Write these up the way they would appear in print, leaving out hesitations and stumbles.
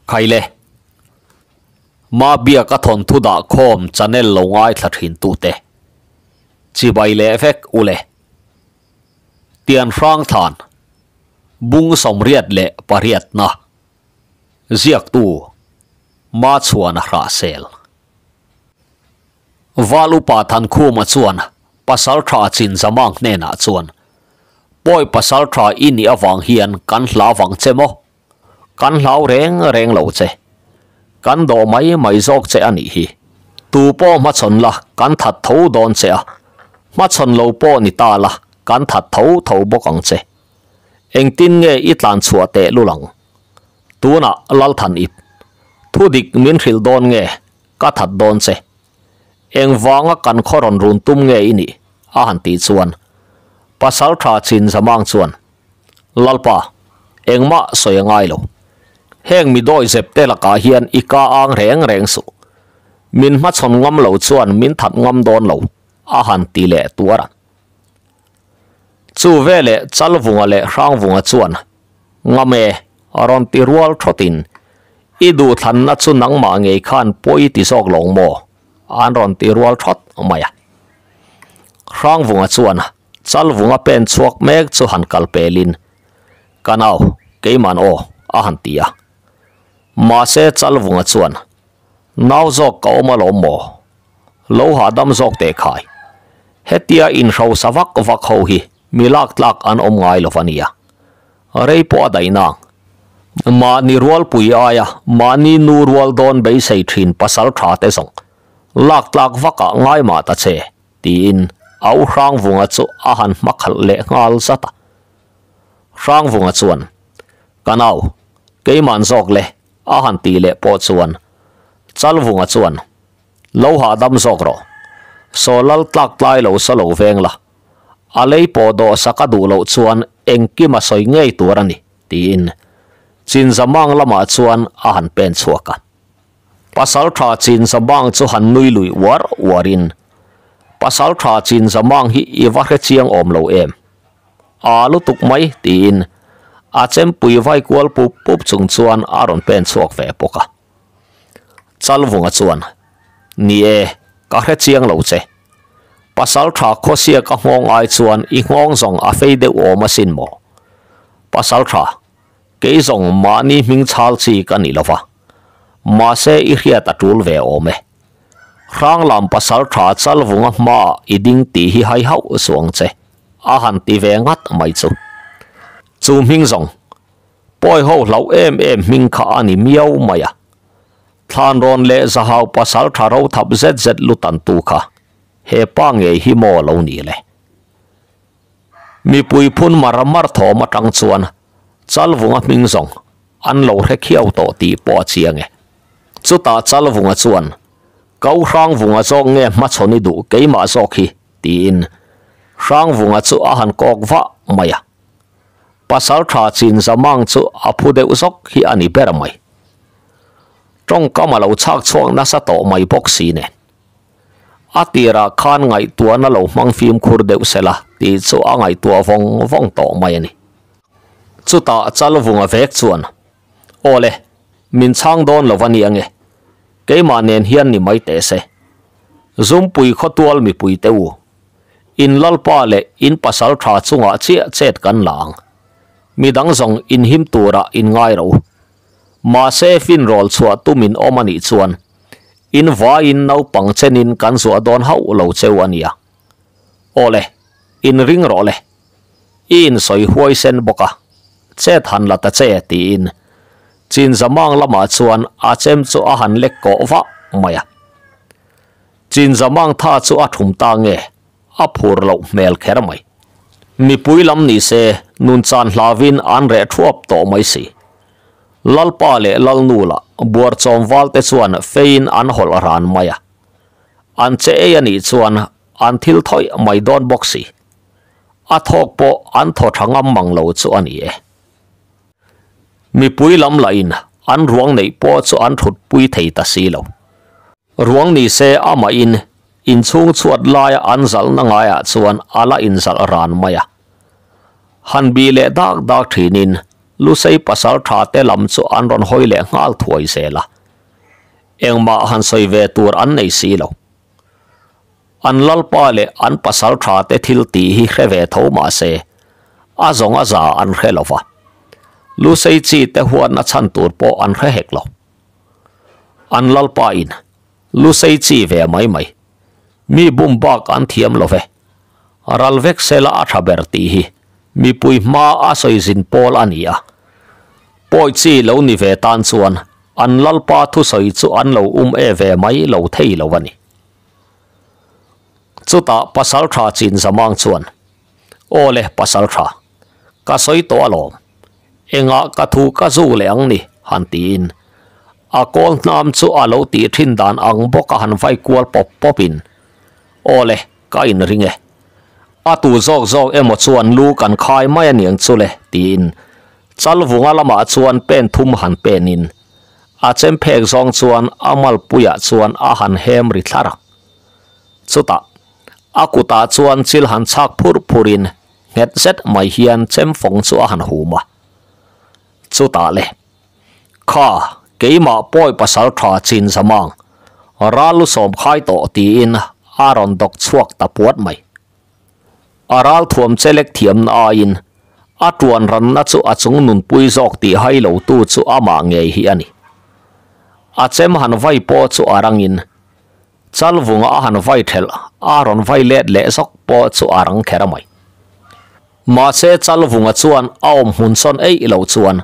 Khaile. Ma biak a thawnthu dah khawm channel lo ngaithla thin tute. Chibai leh vek ule. Tian hrang thlan. Bung 88 na. Ziaktu Ma chuan a hrah sel. Val upa Thankhuma chuan Pasaltha Chinzamang hnenah chuan, Pawi Pasaltha i nih avang hian kan hlau vang che maw? Kan hlau reng reng lo che. Kan dawh mai mai zawk che a nih hi. Tu pawh hmachhawn la kan that tho dawn che a, hmachhawn lo pawh ni ta la kan that tho tho bawk ang che. Engtin nge i tlan chhuah teh lul ang? Tunah Lalthan ip. Thu dik min hrilh dawn nge ka that dawn che? Engvanga kan khaw rawn run tum nge i nih? a han tih chuan Pasal tha chin zamang chuan, Lalpa, engmah sawi a ngai lo. Heng mi dawi zep te lakah hian i ka ang reng reng suh. Min hmachhawn ngam lo chuan min that ngam dawn lo, a han ti leh tuar a. Chu veleh Chalvunga leh Hrangvunga chuan, Ngam e, rawn ti rual thawtin, I duhthlanna chu nangmah ngei khan pawi ti zawk lawng maw? An rawn ti rual thawt mai a. Hrangvunga chuan Chalvunga pen chhuak mek chu han kal pelin, Ka nau, keiman aw, a han ti a. Mahse Chalvunga chuan, Nau zawk ka awm alawm maw? Lo hahdam zawk teh khai. Hetia inhrosa vak vak ho hi mi lak tlak an awm ngai lo va nia. Rei pawh a daih nang. Mahni rualpui aia mahni nu rual dawn beisei thin pasal tha te zawng lak tlak vakah ngai mah ta che, tiin a u Hrangvunga chu a han hmakhalh leh nghal zat a. Hrangvunga chuan, Ka nau, keiman zawk le, a han tih leh pawh chuan Chalvunga chuan, Lo hahdam zawk rawh. Saw lal tlak tlai lo sa lo veng la. A lei pawh dawh sak a duh loh chuan engkim a sawi ngei tur a ni, tiin Chinzamang lamah chuan a han pen chhuak a. Pasaltha Chinzamang chu han nui lui uar uarin, Pasaltha Chinzamang hi i va hre chiang awm lo em? A lutuk mai, tiin a chempui vai kual pup pup chung chuan a rawn pen chhuak ve bawk a. Chalvunga chuan, Ni e, ka hre chiang lo che. Pasal tha khawsia ka nghawng ai chuan i nghawng zawng a fei deuh awm asin maw? Pasal tha, kei zawng mahni hming chhal chi ka ni lova. Mahse i hriat a tul ve awm e. Hranglam pasal tha Chalvunga hmaah i ding tih hi hai hauh suang che, a han ti ve ngat mai chu. Chu hming zawng, Pawi ho hlauh em em hming kha a ni miau mai a. Thlan rawn leh zahau pasal tha ro thap zet zet lutan tu kha he pa ngei hi maw lo ni le. Mipui phun mar mar thawm atang chuan Chalvunga hming zawng an lo hre khiau tawh tih pawh a chiang e. Chutah Chalvunga chuan, Kau Hrangvunga zawk nge hmachhawn i duh keimah zawk hi, tiin Hrangvunga chu a han kawk vah mai a. Pasal tha chin zamang chu a phu deuh zawk hi a ni ber mai. Tawngkam a lo chhak chhuak nasa tawh mai bawk si nen. A tirah khan ngaihtuahna lo hmang fimkhur deuh sela tih chu a ngaihtuah vawng vawng tawh mai a ni. Chutah Chalvunga vek chuan, Aw le, min chhang dawn lo a ni ange. Keimah nen hian ni mai teh se. Zumpui khawtual mipui te u. In lalpa leh in pasal tha chungah chiah chet kan la ang. Midang zawng inhim turah in ngai ro. Mahse finrawl chhuah tumin awm a nih chuan in vaiin naupang chenin kan zuah dawn hauh lo cheu a nia. Aw le, in ring rawh le. I insawi huaisen bawk a, chet han la ta che tiin Chinzamang lamah chuan a chem chu a han lek kawh vah mai a. Chinzamang tha chu a thum ta nge, a phur loh hmel kher mai. Mipui lam ni se, nun chan hlauin an reh thuap tawh mai si. Lalpa leh Lalnu lah buarchawm valte chuan feiin an hawlh ran mai a. An che ei a nih chuan an thil thawih mai dawn bawk si. A thawk pawh an thaw tha ngam mang lo chu a ni e. Mipui lam lahin an ruang neih pawh chu an thutpui thei ta si lo. Ruang ni se amahin inchhung chhuat laia an zalhna ngaiah chuan a la inzalh ran mai a. Han bih leh dak dak thinin Lusei pasalṭha te lam chu an rawn hawi leh nghal thuai zel a, engmah han sawi ve tur an nei si lo. An lalpa leh an pasalṭha te thil tih hi hre ve tho mah se, a zawng a za an hre lo va, Lusei chi te huatna chhan tur pawh an hre hek lo. An lalpa in Lusei chi ve mai mai, mi bum bak an thiam lo ve, ral vek sela a tha ber tih hi mipui hma a sawi zin pawl a ni a. Pawi chi lo ni ve tan chuan an lalpa thusawi chu an lo um e ve mai lo thei lo a ni. Chutah Pasaltha Chinzamang chuan, Aw le Pasaltha, ka sawi tawh alawm, engah ka thu ka zu leh ang ni han tiin a kawl hnam chu a lo tih thin dan ang bawk a han vai kual pawp pawp in, Aw le, ka inring e. A tu zawk zawk emaw chuan lu kan khai mai a niang chu le tiin Chalvunga lamah chuan pen thum han pen in a chem phek zawng chuan a malpuiah chuan a han hem ri thlar a. Chutah a kutah chuan chil han chhak phur phur in nghet zet mai hian chem fawng chu a han hum a. Chutah le, Kha, keimah pawi pasal tha chin zamang, ral lu sawm khai tawh tiin a rawn dawk chhuak ta puat mai. A ral thuam chelek thiamna aiin a tuan ranna chu a chung nunpui zawk tih hai lo tu chu amah ngei hi a ni. A chem han vai pawh chu a rangin Chalvunga a han vai thelh a rawn vai let leh zawk pawh chu a rang kher mai. Mahse Chalvunga chuan a awm hmun sawn eih lo chuan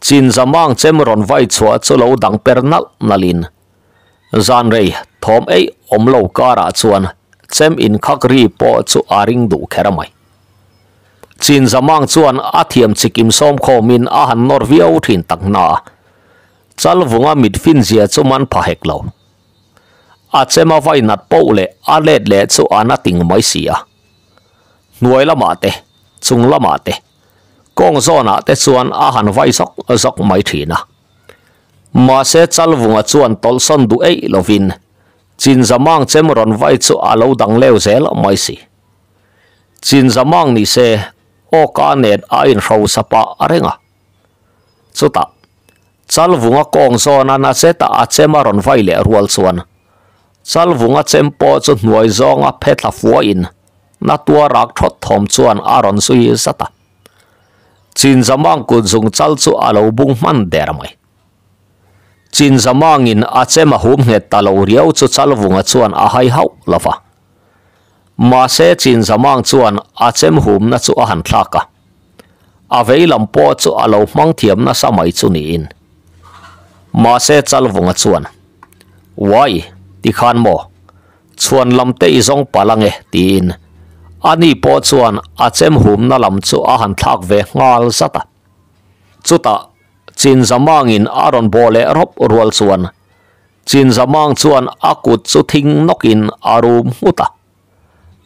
Chinzamang chem rawn vai chhuah chu lo dang per nalh nalhin zan rei thawm eih awm lo karah chuan chem inkhak ri pawh chu a ring duh kher mai. Chinzamang chuan a thiam chikim sawm khawmin a han nawr viau thin tak na a, Chalvunga mit finzia chu man pha hek lo. A chem a vai nat poh leh a let leh chu a na ting mai si a. Hnuai lamah te, chung lamah te, kawng zawnah te chuan a han vai zawk zawk mai thin a. Mahse Chalvunga chuan tawlhsawn duh eih lovin Chinzamang chem rawn vai chu a lo dang leu zel mai si. Chinzamang ni se awka nen a inhrosa pah reng a. Chutah Chalvunga kawng zawna na zeta a chem a rawn vai leh rual chuan Chalvunga chem pawh chu hnuai zawnga phe thla fuahin na tua rak thawt thawm chuan a rawn zui zat a. Chinzamang kut zung chal chu a lo bung hman der mai. Chinzamangin a chem a hum nghet ta lo riau chu Chalvunga chuan a hai hauh lo va. Mahse Chinzamang chuan a chem humna chu a han thlak a. A vei lam pawh chu a lo hmang thiam nasa mai chu niin. Mahse Chalvunga chuan, Uai, tikhan maw? Chhuan lam te i zawng palh ange, tiin ani pawh chuan a chem humna lam chu a han thlak ve nghal zat a. Chutah Chinzamangin a rawn bawh leh rawp rual chuan Chinzamang chuan a kut chu thing nawkin a rum nghut a.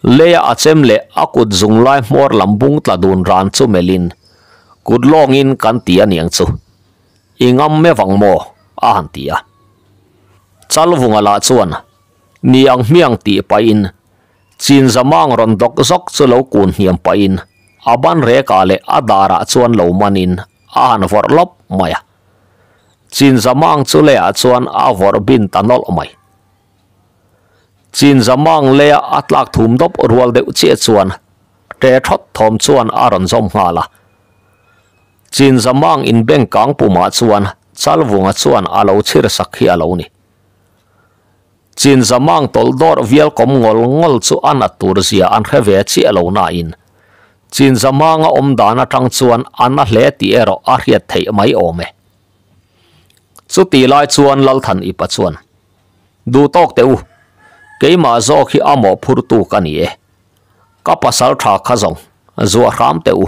Leia a chem leh a kut zung lai hmawr lam bung tla dun ran chu melhin, Kut lawngin kan ti a niang chu. I ngam me vang maw? a han ti a. Chalvunga lah chuan, Ni ang hmiang tih pahin Chinzamang rawn dawk zawk chu lo kun hniam pahin a ban rekah leh a darah chuan lo manin a han vawrh lawp mai a. Chinzamang chu leiah chuan a vawrh bin ta nawlh mai. Chinzamang leia a tlak thum dawp rual deuh chiah chuan ṭe thawt thawm chuan a rawn zawm nghal a. Chinzamang inbeng kang pumah chuan Chalvunga chuan a lo chhir sak hi a lo ni. Chinzamang tawlh dawr vial kawm ngawl ngawl chu a nat tur zia an hre ve chiah lo nain Chinzamanga awm dan atang chuan a na hle tih erawh a hriat theih mai awm e. Chuti lai chuan Lalthan Ipa chuan, Duh tawk teh u, keimah zawk hi a mawhphurtu ka ni e. Ka pasal tha kha zawng, zuah hram teh u,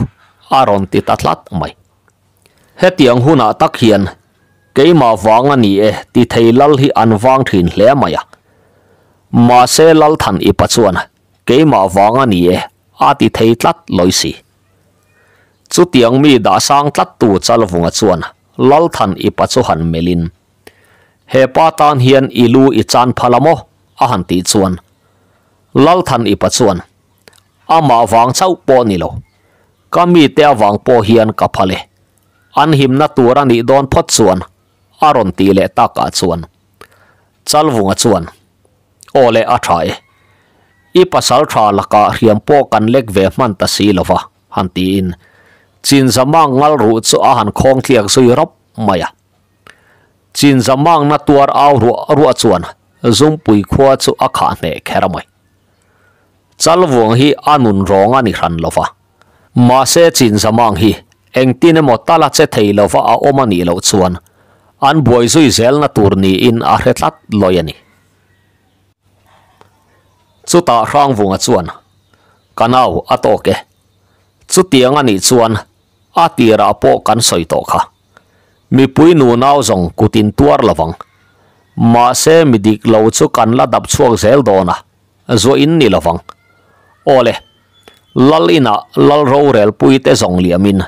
a rawn ti ta tlat mai. Hetiang hunah tak hian keimah vang a ni e ti thei lal hi an vang thin hle mai a. Mahse Lalthan Ipa chuan keimah vang a ni e a ti thei tlat lawi si. Chutiang mi dah sang tlattu Chalvunga chuan Lalthan Ipa chu han melhin, He pa tan hian i lu i chan phal a maw? a han tih chuan Lalthan Ipa chuan, Amah vang chauh pawh ni lo, ka mite avang pawh hian ka phal e. An himna tur a nih dawn phawt chuan a rawn tih leh takah chuan Chalvunga chuan, Aw le a tha e, i pasal tha lakah hriam pawh kan lek ve hman ta si lo va, han tiin Chinzamang ngal ruh chu a han khawng tliak zui rawp mai a. Chinzamangna tuar au ruah ruah chuan Zumpui khua chu a khah hneh kher mai. Chalvung hi a nun rawng a ni hran lo va. Mahse Chinzamang hi engtin emaw tal a che thei lova a awm a nih loh chuan an buai zui zelna tur niin a hre tlat lawi a ni. Chutah Hrangvunga chuan, Ka nau a tawk e. Chutiang a nih chuan a tirah pawh kan sawi tawh kha. Mipui nunau zawng kut in tuar lovang. Mahse mi dik lo chu kan la dap chhuak zel dawn a. Zuah in ni lovang. Aw le, Lal inah Lal rorel pui te zawng liamin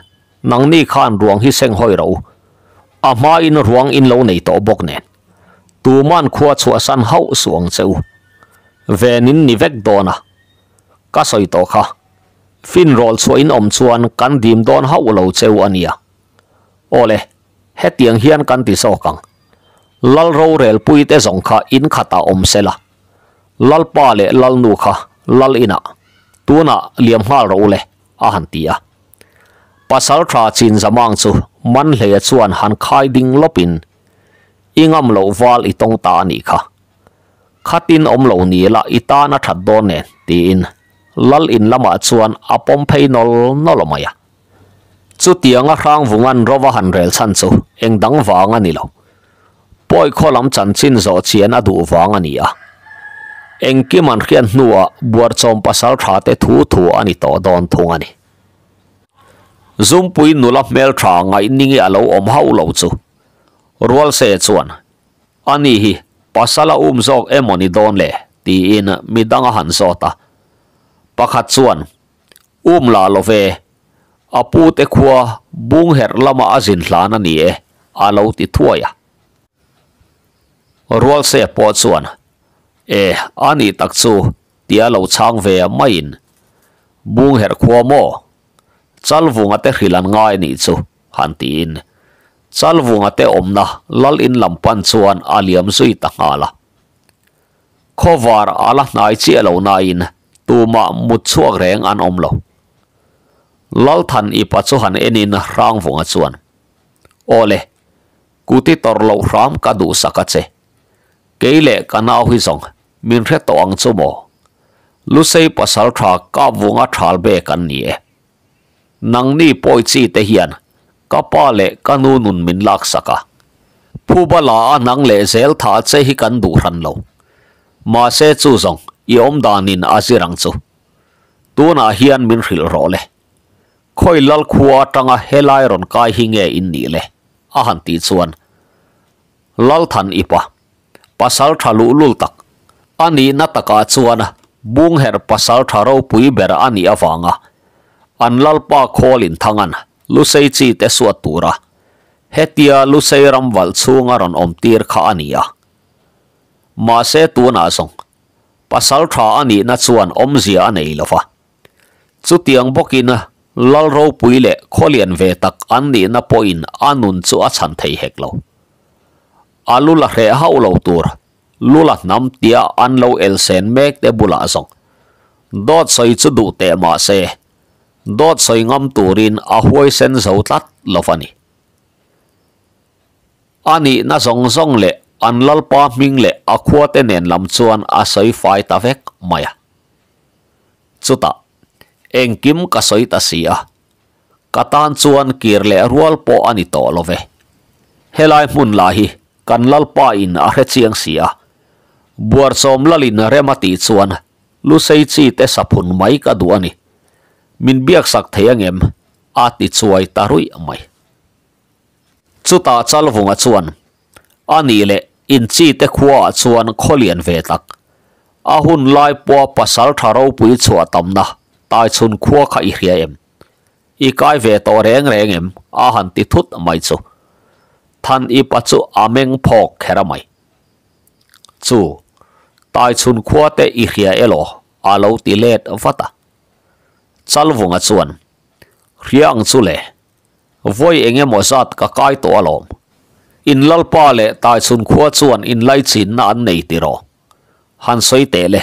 nangni khan ruang hi seng hawi rawh u. A hmain ruang in lo nei tawh bawk nen. Tuman khua chhuahsan hauh suh ang che u. Ven in ni vek dawn a. Ka sawi tawh kha. Finrawl chhuah in awm chuan kan dim dawn hauh lo che u a nia. Aw le, hetiang hian kan ti zawk ang. Lal rorel pui te zawng kha in khatah awm se la. Lalpa leh Lalnu kha Lal inah tunah liam nghal rawh u le, a han ti a. Pasal tha chin zamang chu Manhleia chuan han khai ding lawpin, I ngam loh val i tawng ta a nih kha. Khatin awm lo ni la i tan a that dawn nen, tiin Lal in lamah chuan a pawm phei nawl nawl mai a. Chutianga Hrangvunga'n rova han rel chhan chu eng dang vang a ni lo. Pawi khaw lam chanchin zawh chian a duh vang a ni a. Engkim an hriat hnuah Buarchawm pasal tha te thu thu a ni tawh dawn thung a ni. Zumpui nula hmeltha ngaihningi a lo awm hauh lo chu Rualse chuan a ni hi pasal a um zawk emaw ni dawn le tiin midang a han zawt a. Pakhat chuan Um la lo ve, a pu te khua bung herh lama a zin hlan a ni e, a lo ti thuai a. Rualse pawh chuan, E, a nih tak chu, tia lo chhang ve a maiin, Bung herh khua maw? Chalvunga te hrilh an ngai nih chu, han tiin Chalvunga te awmna lal in lam pan chuan a liam zui ta nghal a. Khawvar a la hnai chiah lo nain tumah mut chhuak reng an awm lo. Lalthan ipa chu han enin Hrangvunga chuan, Aw le, kuti tawrh loh hram ka duhsak a che. Kei leh ka nau hi zawng min hre tawh ang chu maw? Lusei pasal tha Kapvunga thal be kan ni e. Nangni pawi chi te hian ka pa leh ka nu nun min laksak a. Phuba la a nang leh zel tha che hi kan duh hran lo. Mahse chu zawng i awm danin a zir ang chu. Tunah hian min hrilh rawh le. Khawi lal khua atanga helai rawn kai hi nge in nih le? a han tih chuan Lalthan ipa pasal tha luhlul tak a nihna takah chuan Bungherh pasal tha ropui ber a nih avanga an lalpa Khawlin Thangan Lusei chi te suat tura hetia Lusei ram valh chhunga rawn awm tir kha a ni a. Mahse tunah zawng pasal tha a nihna chuan awmzia a nei lo va. Chutiang bawkin Lal ropui leh khawlian ve tak an nihna pawhin a nun chu a chhan thei hek lo. A lu la hreh hauh lo tur lu la hnam tia an lo elsen mek te bulah zawng dawt sawi chu duh teh mahse dawt sawi ngam turin a huaisen zo tlat lo va ni. A nihna zawng zawng leh an lalpa hming leh a khuate nen lam chuan a sawi fai ta vek mai a. Chutah, engkim ka sawi ta si a, ka tan chuan kir leh rual pawh a ni tawh lo ve. Helai hmun lah hi kan lalpa in a hre chiang si a, Buarchawm lalin rem a tih chuan Lusei chi te saphun mai ka duh a ni. Min biaksak thei angem? a ti chuai ta ruih mai. Chutah Chalvunga chuan, A nih leh inchi te khuaah chuan khawlian ve tak. A hun lai pawha pasal tha ropui chhuah tamna Taichhun khua kha i hria em? I kai ve tawh reng reng em? a han ti thut mai chu. Than ipa chu a meng phawk kher a mai. Chu, Taichhun khua te i hria elaw? a lo ti let vat a. Chalvunga chuan, Hria ang chu le. Vawi eng emaw zat ka kai tawh alawm. In lalpa leh Taichhun khua chuan inlaichinna an nei tiraw? Han sawi teh le.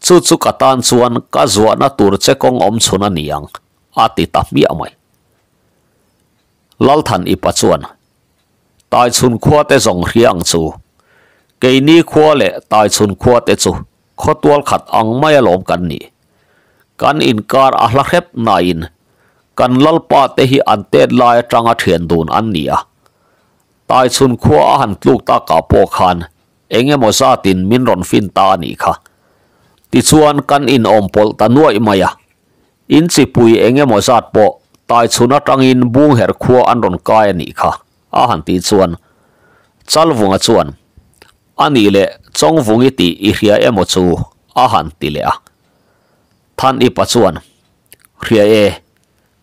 Chu chu ka tan chuan ka zuahna tur che kawng awm chhun a ni ang, a ti ta hmiah mai. Lalthan ipa chuan, Taichhun khua te zawng hria ang chu. Keini khua leh Taichhun khua te chu khawtual khat ang mai alawm kan nih. Kan inkar a hla hrep nain kan lalpa te hi an tet lai atanga thian dun an ni a. Taichhun khua a han tluk takah pawh khan eng emaw zatin min rawn fin ta a nih kha. Tichuan kan inawm pawlh ta nuaih mai a. In chipui eng emaw zat pawh Taichhun atangin Bungher khua an rawn kai a nih kha a han tih chuan Chalvunga chuan A nih leh Chawngvungi tih i hria emaw chu a han ti leh a. Than Ipa chuan, Hria e,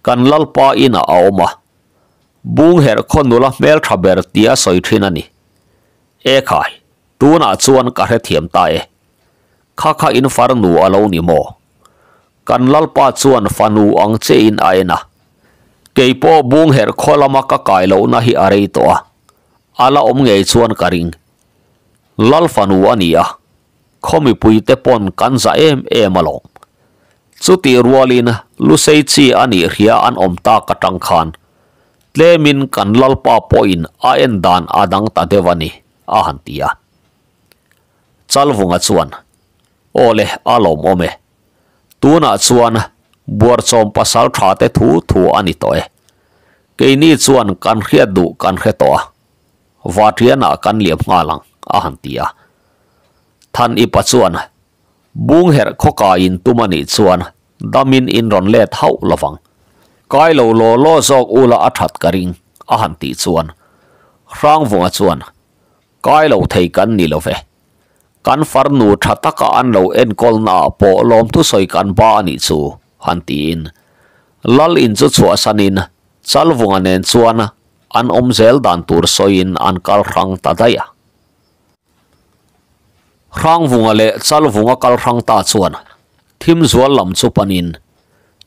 kan Lalpa inah a awm a. Bungherh khaw nula hmeltha ber tia sawi thin a ni. E khai, tunah chuan ka hrethiam ta e. Kha kha in farnu a lo ni maw? Kan Lalpa chuan fanu ang che in a en a. Kei pawh Bungherh khaw lama ka kai lohna hi a rei tawh a. A la awm ngei chuan ka ring. Lal fanu a ni a, khaw mipuite pawn kan za em em alawm. Chutih rualin Lusei chi a nih hria an awm tak atang khan tlemin kan Lalpa pawhin a en dan a dang ta deuh a ni, a han ti a. Chalvunga chuan, Aw le, a lawmawm e. Tunah chuan Buarchawm pasal tha te thu thu a ni tawh e. Keini chuan kan hriat duh kan hre tawh a, Vatrianah kan liam nghal ang, a han ti a. Than Ipa chuan, Bungherh khawkaiin tum a nih chuan damin in rawn let hauh lovang. Kai lo law law zawk ula a that ka ring, a han tih chuan Hrangvunga chuan, Kai lo thei kan ni lo ve. Kan farnu tha taka an lo enkawlnaah pawh lawmthusawi kan ba a nih chu, han tiin Lal in chu chhuahsanin Chalvunga nen chuan an awm zel dan tur sawiin an kal hrang ta daih a. Hrangvunga leh Chalvunga kal hrang ta chuan Thimzual lam chu panin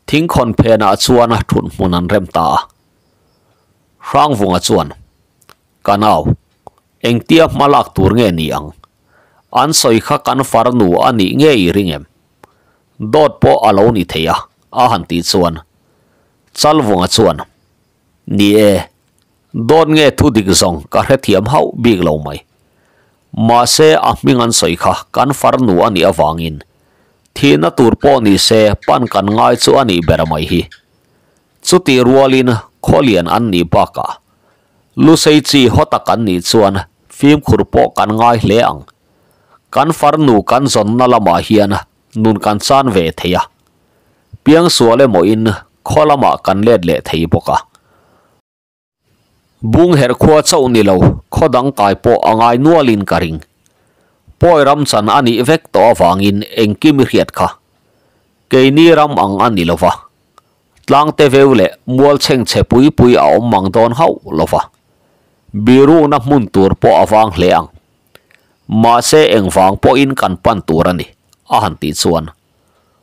thingkhawn phenah chuan thut hmun an rem ta a. Hrangvunga chuan, Ka nau, engtia hma lak tur nge ni ang? An sawi kha kan farnu a nih nge i ring em? Dawt pawh a lo ni thei a, a han tih chuan Chalvunga chuan, Ni e, dawt nge thu dik zawng ka hrethiam hauh bik lo mai. Mahse a hming an sawi kha kan farnu a nih avangin thihna tur pawh ni se pan kan ngai chu a nih ber mai hi. Chutih rualin khawlian an nih bakah Lusei chi haw tak an nih chuan fimkhur pawh kan ngai hle ang. Kan farnu kan zawnna lamah hian nun kan chan ve thei a. Piangsual emaw in khaw lamah kan let leh thei bawk a. Bungherh khua chauh ni lo khaw dang kai pawh a ngai nualin ka ring. Pawi ram chan a nih vek tawh avangin engkim i hriat kha. Keini ram ang a ni lova. Tlangte veu leh mual chhengchhe pui pui a awm mang dawn hauh lova. Birukna hmun tur pawh a vang hle ang. Mahse engvang pawhin kan pan tur a ni, a han tih chuan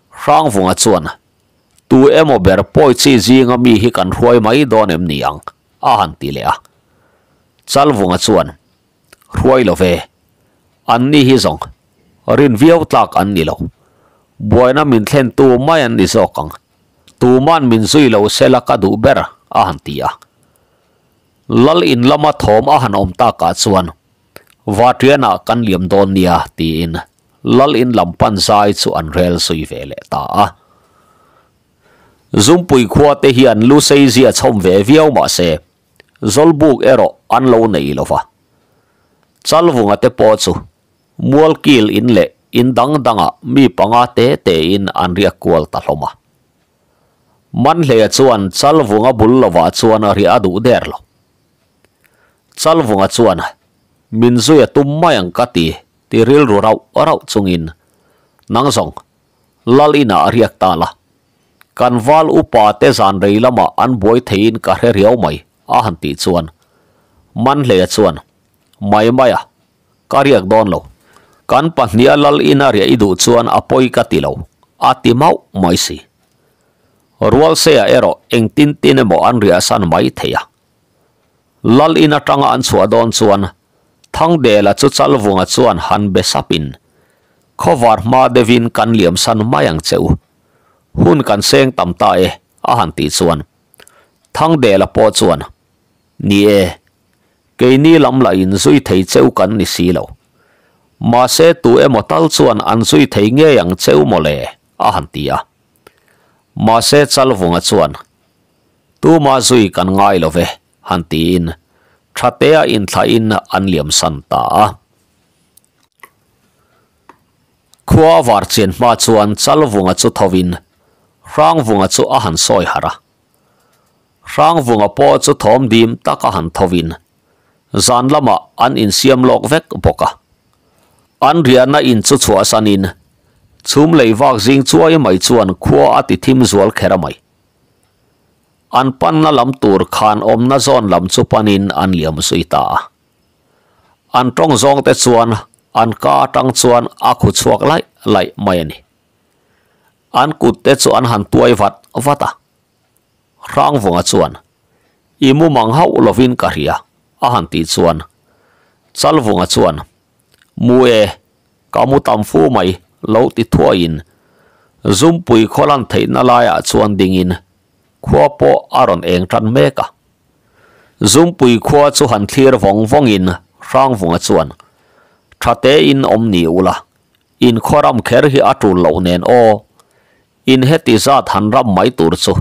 Hrangvunga chuan, Tu emaw ber pawi chi zinga mi hi kan hruai mai dawn em ni ang? a han ti leh a. Chalvunga chuan, Hruai lo ve, an ni hi zawng rin viau tlak an ni lo. Buaina min thlentu mai an ni zawk ang. Tuman min zui lo sela ka duh ber, a han ti a. Lal in lama thawm a han awm takah chuan Vatrianah kan liam dawn nia tiin Lal in lam pan zai chu an rel zui ve leh ta a. Zumpui khua te hian Lusei zia chhawm ve viau mah se Zawlbuk erawh an lo nei lo va. Chalvunga te pawh chu Mualkil in leh in dang dangah mi panga te tein an riak kual ta hlawm a. Manhleia chuan Chalvunga bul lovah chuan riah a duh der lo. Chalvunga chuan, Min zui a tum mai ang ka ti, ti rilru rauh rauh chungin, Nang zawng, Lal inah a riak ta la. Kan val upa te zan rei lamah an buai theiin ka hre riau mai, a han tih chuan Manhleia chuan, Mai mai a, Ka riak dawn lo. Kan pahniha lal ina riah i duh chuan a pawi ka ti lo, a ti mauh mai si. Rualseia erawh engtin tin emaw an riahsan mai thei a. Lal in atanga an chhuah dawn chuan Thangdela chu Chalvunga chuan han be sapin, Khawvar hma deuhin kan liamsan mai ang che u. Hun kan seng tam ta e, a han tih chuan Thangdela pawh chuan, Ni e, keini lam lah in zui thei cheu kan ni si lo. Mahse tu emaw tal chuan an zui thei ngei ang cheu mawle, a han ti a. Mahse Chalvunga chuan, Tuma zui kan ngai lo ve, han tiin Thatea inthlahin an liamsan ta a. Khua a var chian hma chuan Chalvunga chu thovin Hrangvunga chu a han sawi harh a. Hrangvunga pawh chu thawm dim tak a han thovin zan lamah an insiam lawk vek bawk a. An riahna in chu chhuahsanin chhum lei vak zing chuai mai chuan khua a ti thim zual kher a mai. An panna lam tur khan awmna zawn lam chu panin an liam zui ta a. An tawng zawng te chuan an ka atang chuan a khu chhuak laih laih mai a ni. An kut te chu an han tuai vat vat a. Hrangvunga chuan, I mumang hauh lovin ka hria, a han tih chuan Chalvunga chuan, Mu e, ka mu tam fu mai, lo ti thuaiin Zumpui khawlan theihna laiah chuan dingin khua pawh a rawn eng tan mek a. Zumpui khua chu han thlir vawng vawngin Hrangvunga chuan, Tha tein awm ni ula, in khaw ram kher hi a tul loh nen aw, in heti zat han ram mai tur chu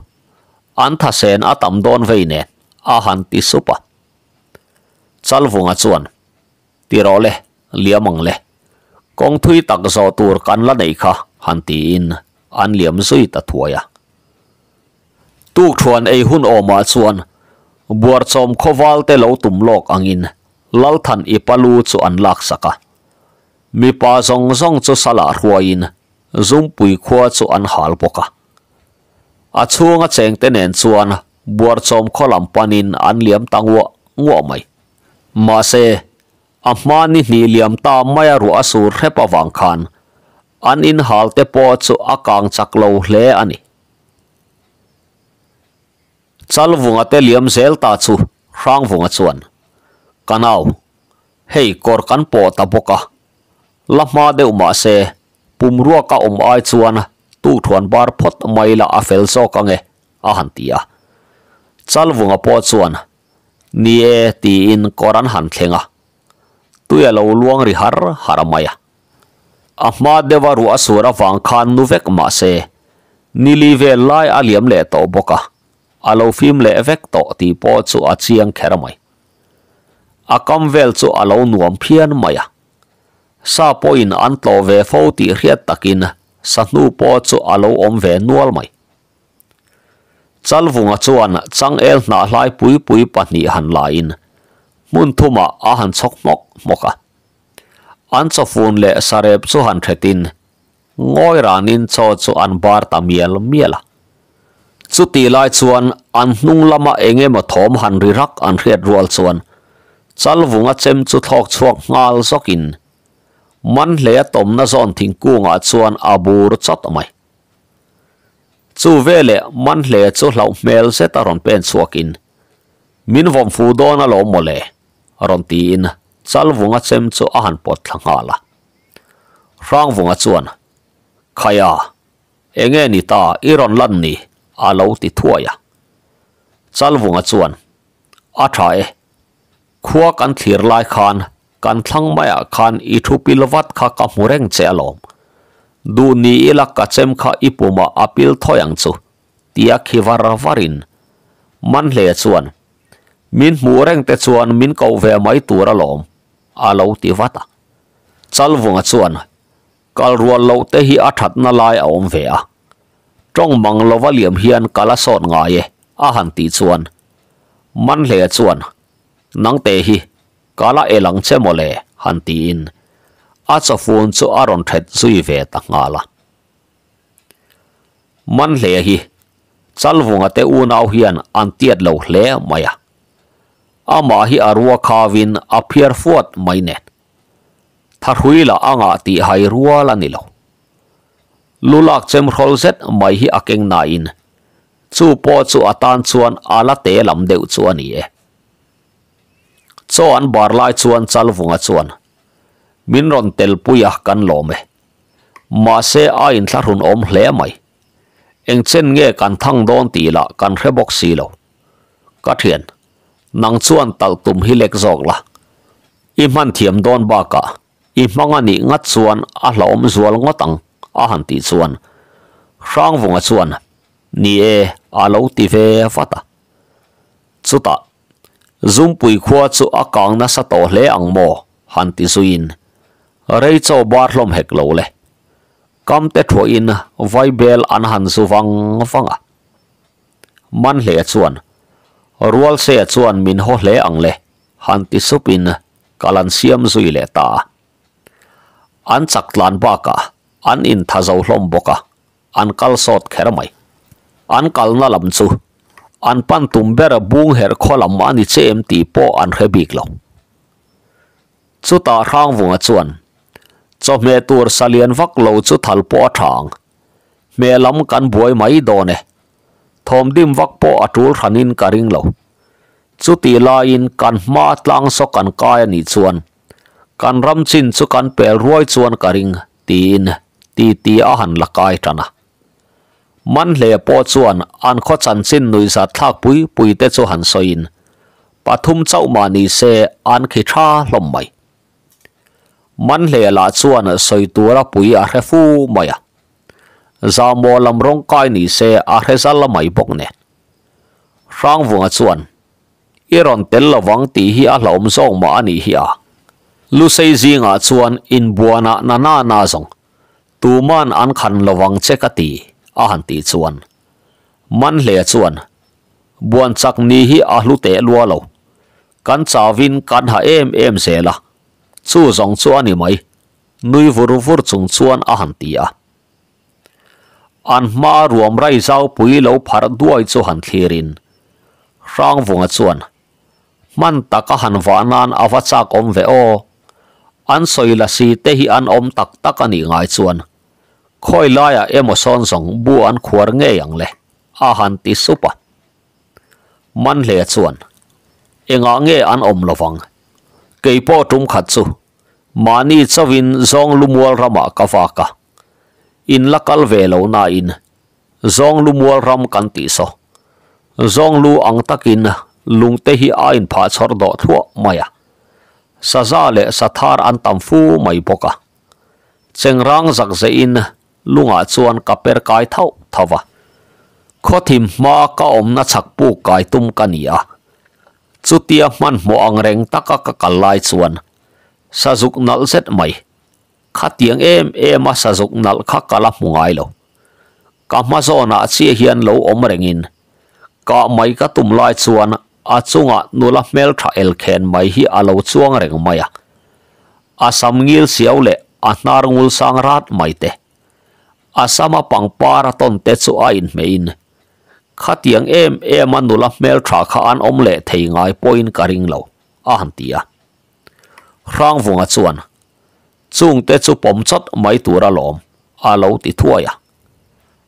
an thasen a tam dawn vei nen, a han ti sup a. Chalvunga chuan, Ti rawh le, liam ang le. Kawng thui tak zawh tur kan la neih kha, han tiin an liam zui ta thuai a. Tukthuan ei hun awmah chuan Buarchawm khawval te lo tum lawk angin Lalthan i palu chu an laksak a. Mipa zawng zawng chu salah hruaiin Zumpui khua chu an hal bawk a. A chhunga chengte nen chuan Buarchawm khaw lam panin an liam ta nguah nguah mai. Mahse, a hma ni hnih liam ta maia ruah a sur hrep avang khan an inhal te pawh chu a kang chak lo hle a ni. Chalvunga te liam zel ta chu Hrangvunga chuan, Ka nau, hei kawr kan pawh ta bawk a, la hma deuh mahse pumruaka awm ai chuan tukthuan bar phawt mai la a fel zawk ange, a han ti a. Chalvunga pawh chuan, Ni e, tiin kawr an han thleng a, tui a lo luang ri har har mai a. A hma deuha ruah a sur avang khan nu vek mah se, nili vel lai a liam leh tawh bawk a, a lo fim leh vek tawh tih pawh chu a chiang kher mai. A kam vel chu a lo nuam phian mai a, sa pawhin an tlawh ve fo tih hriat takin sahnu pawh chu a lo awm ve nual mai. Chalvunga chuan changel hnah hlai pui pui pahnih han laiin hmun thumah a han chhawk hmawk hmawk a. An chawfun leh sarep chu han thetin ngawi ranin chaw chu an bar ta mial mial a. Chutih lai chuan an hnung lama eng emaw thawm han ri rak an hriat rual chuan Chalvunga chem chu thlawk chhuak nghal zawkin Manhlea tawmna zawn thingkungah chuan a bur chawt mai. Chu veleh Manhle chu hlauh hmel zet a rawn pen chhuakin, Min vawm fu dawn alawm mawle, rawn tiin Chalvunga chem chu a han pawt thla nghal a. Hrangvunga chuan, Khaia, enge ni ta i rawn lan ni? a lo ti thuai a. Chalvunga chuan, A tha e, khua kan thlir lai khan Kan thlang maiah khan i thu pil vat kha ka hmu reng che alawm. Duh ni ila ka chem kha i pumah a pil thawi ang chu, tia khi var varin Manhle chuan, Min hmuh reng te chuan min koh ve mai tur alawm, a lo ti vat a. Chalvunga chuan, Kal rual loh te hi a thatna lai a awm ve a. Tawng mang lova liam hian ka la sawt ngai e, a han tih chuan Manhle chuan, Nangte hi Ka la el ang che mawle, han tiin a chawfun chu a rawn that zui ve ta nghal a. Manhle hi Chalvunga te unau hian an tiat lo hle mai a. Amah hi a rua khavin a phiar fuat mai nen. Thahrui lah a ngah tih hai rual a ni lo. Lu lak chem hrawl zet mai hi a keng nain. Chu pawh chu a tan chuan a la te lam deuh chu a ni e. Chaw an bar lai chuan Chalvunga chuan, Min rawn telpui a kan lawm e. Mahse a inthlahrun awm hle mai. Eng chen nge kan thang dawn tih lah kan hre bawk si lo. Ka thian, nang chuan talh tum hi lek zawk la. I hman thiam dawn bakah I hmang a nih ngat chuan a hlauhawm zual ngawt ang, a han tih chuan Hrangvunga chuan, Ni e, a lo ti ve vat a. Chutah, Zumpui khua chu a kang nasa tawh hle ang maw? han ti zuiin, Rei chaw bar hlawm hek lo le. Kam te thuahin vaibel an han zu vang vang a. Manhlea chuan, Rualsea chuan min haw hle ang le, han ti supin kal an siam zui leh ta a. An chak tlan bakah an intha zo hlawm bawk a, an kal sawt kher mai. An kalna lam chu an pan tum ber bung herh khaw lam a ni che em tih pawh an hre bik lo. Chutah Hrangvunga chuan chawhmeh tur salian vak lo chu thal pawh a tha ang. Hmeh lam kan buai mai dawn e. Thawmdim vak pawh a tul hranin ka ring lo. Chutih laiin kan hma tlang saw kan kai a nih chuan kan ram chin chu kan pel ruai chuan ka ring tiin titi a han la kai tan a. Manhle pawh chuan an khaw chanchin nuihzat thlak pui pui te chu han sawiin pathum chauh mah ni se an khi tha hlawm mai. Manhle lah chuan sawi tura pui a hre fu mai a. Zahmawh lam rawng kai ni se a hre zal mai bawk nen. Hrangvunga chuan, I rawn tel lovang tih hi a hlauhawm zawk mah a nih hi a. Lusei zingah chuan inbuanah na na na zawng, tuman an khan lovang che ka ti, a han tih chuan. Manhlea chuan, Buan chak ni hi a hlu teh lua lo. Kan chauhin kan ha em em zel a, chu zawng chu a ni mai, nui vur vur chung chuan a han ti a. An hma ruam rai zaupui lo pharh duai chu han thlirin Hrangvunga chuan, Hman taka han vah nan a va chak awm ve aw. An sawi la si te hi an awm tak tak a nih ngai chuan khawi laiah emaw sawn zawng bu an khuar ngei ang le, a han ti sup a. Manhlea chuan, Engah nge an awm lovang? Keipawh tum khat chu mahni chauhin zawng lumual ramah ka vak a. In la kal ve lo nain zawng lu mual ram kan tih saw. Zawng lu ang takin lungte hi a inphah chhawr dawh thluah mai a. Saza leh sathar an tam fu mai bawk a. Chengrang zak zeihin lungah chuan ka per kai thauh thauh a. Khawthim hma ka awmna chhak puk kai tum ka ni a. Chutia hmanhmawh ang reng taka ka kal lai chuan sazuk nalh zet mai Khatiang em em a sazuk nalh kha ka la hmu ngai lo. Ka hma zawnah chiah hian lo awm rengin kah mai ka tum lai chuan a chungah nula hmeltha elkhen mai hi a lo chuang reng mai a. A sam ngil siau leh a hnar ngul sang rat mai te. A sama pangpar a tawn te chu a inhmeihin khatiang em em a nula hmeltha kha an awm leh thei ngai pawhin ka ring lo, a han ti a. Hrangvunga chuan, Chungte chu pawm chawt mai tur alawm, a lo ti thuai a.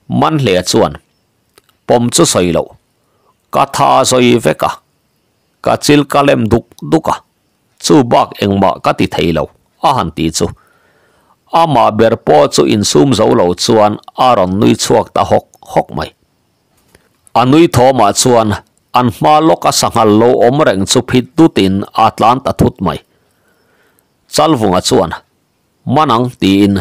Manhlea chuan, Pawm chu sawi loh, ka tha zawi vek a, ka chil ka lem duk duk a, chu bak engmah ka ti thei lo, a han ti chu. Amah ber pawh chu insum zo lo chuan a rawn nui chhuak ta hawk hawk mai. A nui thawmah chuan an hma lawka sanghal lo awm reng chu phit dutin a tlan ta thut mai. Chalvunga chuan, Man ang tiin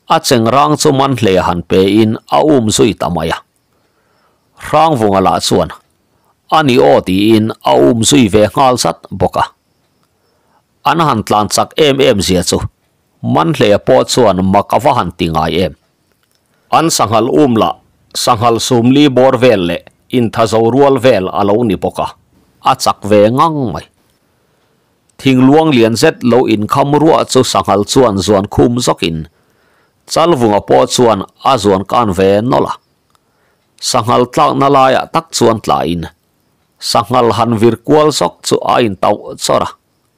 a chengrang chu man hle han pein a um zui ta mai a. Hrangvunga lah chuan, A ni aw tiin a um zui ve nghal zat bawk a. An han tlan chak em em zia chu Manhlea pawh chuan mak a va han ti ngai em. An sanghal um lah sanghal sumli bawr vel leh inthazo rual vel a lo ni bawk a, a chak ve ngang mai. Thingluang lian zet lo inkham ruah chu sanghal chuan zuan khum zawkin Chalvunga pawh chuan a zuan kan ve nawlh a. Sanghal tlakna laiah tak chuan tlain sanghal han vir kual zawk chu a intauh chawrh a,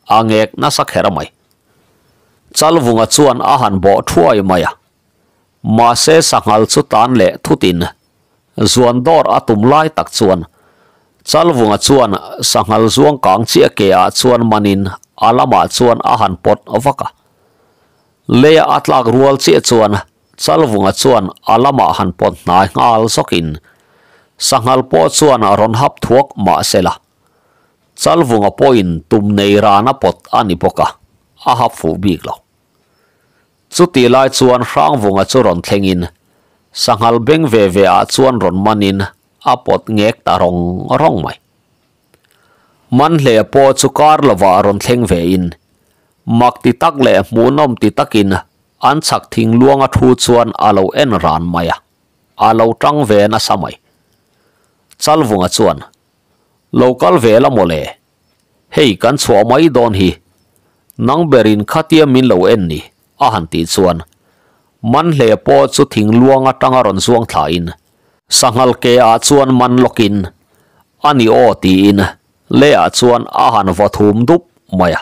a ngek nasa kher mai. Chalvunga chuan a han bawh thuai mai a. Mahse sanghal chu tan leh thutin Zuan dawr a tum lai tak chuan Chalvunga chuan sanghal zuang kang chiah ke ah chuan manin a lamah chuan a han pawt vak a. Leia a tlak rual chiah chuan Chalvunga chuan a lamah han pawt hnai nghal zawkin sanghal pawh chuan rawn hap thuak mahsela Chalvunga pawhin tum nei ran a pawt a ni bawk a, a hap fuh bik lo. Chutih lai chuan Hrangvunga chu rawn thlengin sanghal beng ve ve ah chuan rawn manin a pawt ngek ta rawng rawng mai. Manhleh pawh chu kar lovah rawn thleng ve in mak ti tak leh hmuhnawm ti takin an chhak thing luanga thu chuan a lo en ran mai a, a lo tang ve nasa mai. Chalvunga chuan, Lo kal ve la mawle, hei kan chhuah mai dawn hi, nang berin khatia min lo en ni, a han tih chuan Manhleh pawh chu thing luang atanga rawn zuang thlain sanghal ke ah chuan man lawkin a ni aw tiin leiah chuan a han vaw thum dup mai a.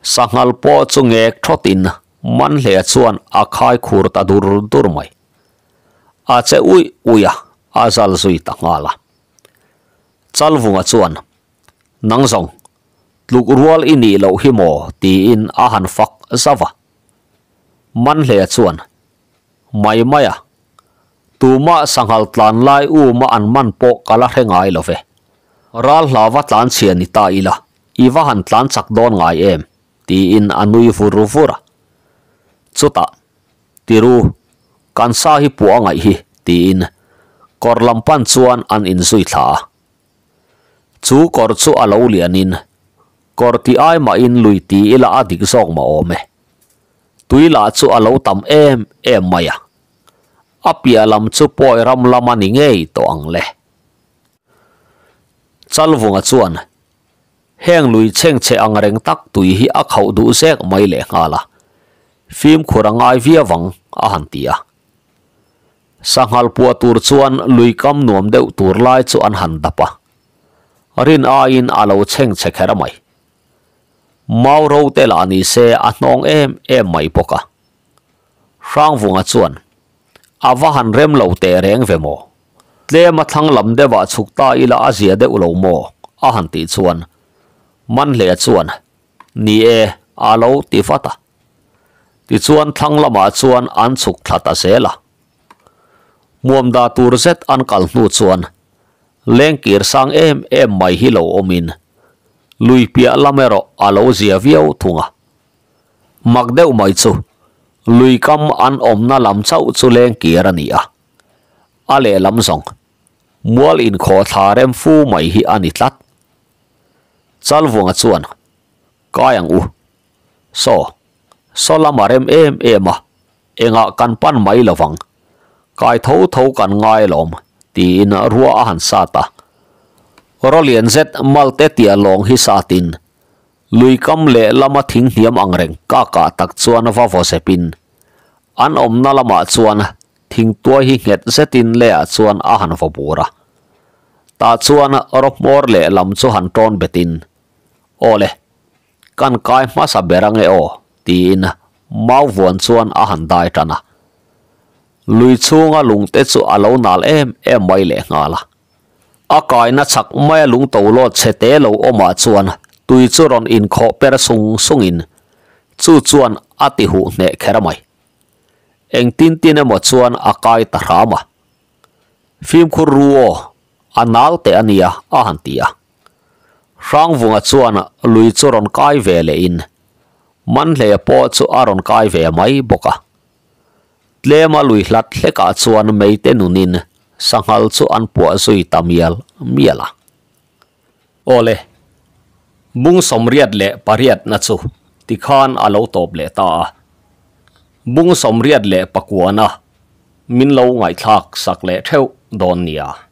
Sanghal pawh chu ngek thawtin Manhleh chuan a khai khur ta dur dur mai. A che uih uih a, a zal zui ta nghal a. Chalvunga chuan, Nang zawng, tluk rual i nih loh hi maw? tiin a han fak zauh a. Manhlea chuan, Mai mai a, tumah sanghal tlan lai uma an man pawh ka la hre ngai lo ve. Ral hlava tlan chhia ni ta ila, i va han tlan chak dawn ngai em? tiin a nui vur vur a. Chutah, Tiru, kan sa hi puah a ngaih hi, tiin kawr lam pan chuan an inzui thla a. Chu kawr chu a lo lianin, kawr ti ai mahin lui ti ila a dik zawk mah awm e. Tui lah chu a lo tam em em mai a. A piah lam chu pawi ram lam a ni ngei tawh ang le. Chalvunga chuan heng lui chhengchhe ang reng tak tui hi a khauh duh zek mai lehnghal a, fimkhur a ngai viau ang a han ti a. Sanghal puah tur chuan lui kam nuam deuh tur lai chu an han dap a, rin aiin a lo chhengchhe kher mai. Mau ro te lah ni se a hnawng em em mai bawk a. Hrangvunga chuan, A va han rem lo teh reng ve maw? Tlem a thlang lam deuhah chhuk ta ila a zia deuh lo maw? a han tih chuan Manhlea chuan, Ni e, a lo ti vat a. Tichuan thlang lamah chuan an chhuk thla ta zel a. Hmuamda tur zet an kal hnu chuan lengkir sang em em mai hi lo awmin lui piah lam erawh a lo zia viau thung a. Mak deuh mai chu lui kam an awmna lam chauh chu lengkir a ni a, a lehlam zawng mual inkhawh thla rem fu mai hi a ni tlat. Chalvunga chuan, Kai ang u. Saw, saw lam a rem em em a, engah kan pan mai lo vang. Kai tho tho kan ngai alawm, tiin rua a han sat a. Rawlian zet malte tia lawng hi satin, lui kam leh lama thing hniam ang reng ka kah tak chuan va vaw zepin, an awmna lamah chuan thingtuai hi nghet zetin leiah chuan a han vaw bur a. Tah chuan rawhmawr leh lam chu han tawn betin, Awle, kan kai hmasa ber ange aw, tiin mau vuan chuan a han dai tan a. Lui chhunga lungte chu a lo nal em em mai lehnghal a. A kaina chak maia lung to lawt chhe te lo awmah chuan tui chu rawn inkhawh per sung sungin chu chuan a ti huh hneh kher mai. Engtin tin emaw chuan a kai ta hram a. Fimkhur ru aw, a nal teh a nia, a han ti a. Hrangvunga chuan lui chu rawn kai ve lehin Manhlea pawh chu a rawn kai ve mai bawk a. Tlema lui hlat hlekah chuan meite nunin sanghal chu an puah zui ta mial mial a. Awle, bung 88na chu tikhan a lo tawp leh ta a. Bung 89na min lo ngaihthlak sak leh theuh dawn nia.